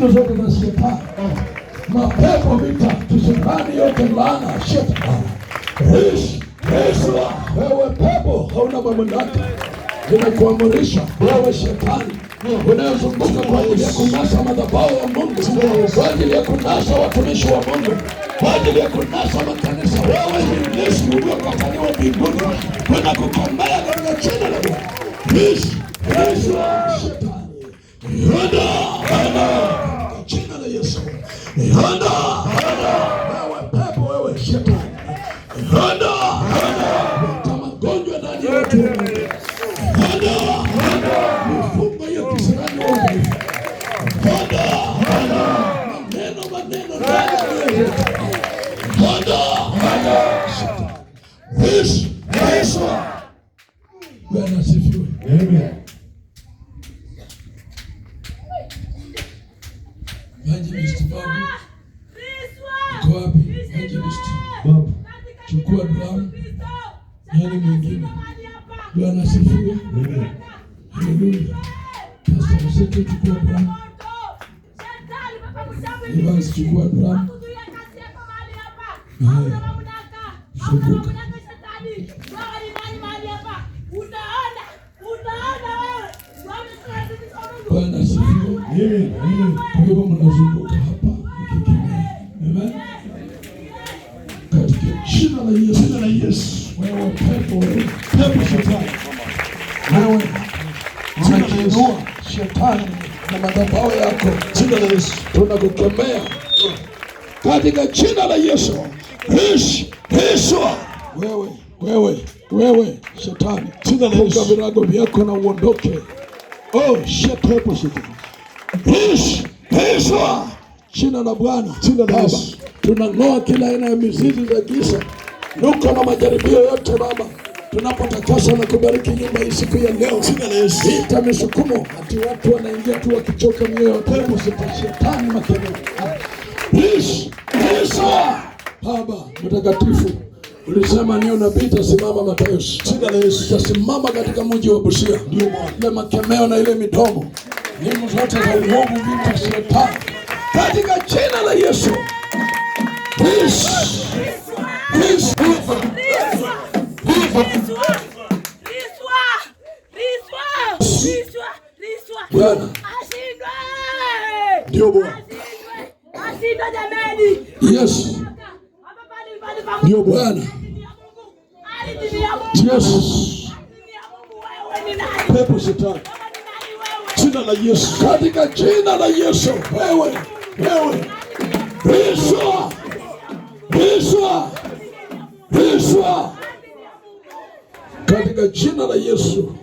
Mbinu zote za shetani, mapepo, vita, kishetani yote, laana, shetani. Rish, Yesu, wewe pepo hauna mamlaka. Nimekuamurisha wewe shetani unayozunguka kwa ajili ya kunasa madhabahu ya Mungu, kwa ajili ya kunasa watumishi wa Mungu, kwa ajili ya kunasa makanisa, wewe ibilisi uliokataliwa mbinguni, tunakukemea katika jina la Bwana. Rish, Yesu, shetani, Yonda, katika jina la Yesu, Yonda, wewe pepo, wewe shetani, Yonda, leta magonjwa ndani ya watu wa Mungu. Ondoa mifungo hiyo kisirani wa udhaifu. Ondoa maneno maneno ndani ya mioyo yetu. Ondoa Yesu, Yesu. Bwana asifiwe. Amen. Evangelist Babu, uko wapi? Evangelist Babu. Chukua drum. Nani mwingine? Bwana asifiwe. Amen. Haleluya. Pastor Mseke, chukua drum. Evans, chukua drum. Haya. Zunguka. Bwana asifiwe. Amen. Amen. Kwa hivyo mnazunguka hapa mkikemea. Amen. Katika jina la Yesu. Jina la Yesu. Wewe pepo wewe. Pepo shetani. Wewe Jina la Yesu. unajiinua shetani na madhabahu yako. Jina la Yesu. Tunakukemea katika jina la Yesu. Yesu, Yesu. Wewe, wewe, wewe shetani, Jina la funga Yesu. virago vyako na uondoke. Oh, shetani. Pepo shetani. Yesu, Yesu. Jina la Bwana, Jina la Baba, Yesu. tunang'oa kila aina ya mizizi za giza, nuko na majaribio yote Baba, tunapotakasa na kubariki nyumba hii siku ya leo. Jina la Yesu. Vita misukumo, ati watu wanaingia tu wakichoka mioyo, pepo shetani, makelele. Yesu, Yesu. Baba mtakatifu, ulisema niyo nabii itasimama Mathayo. Jina la Yesu. Itasimama katika mji wa Busia. Ndio Bwana. Ile makemeo na ile midomo, ndimu zote za uovu, vita shetani, katika jina la Yesu. Yesu, Yesu. Bwana. Ndio Bwana. Yes. Ndio Bwana. Yes. Pepo shetani. Jina la Yesu. Katika jina la Yesu, wewe, wewe, Yesu, Yesu, Yesu, katika jina la Yesu.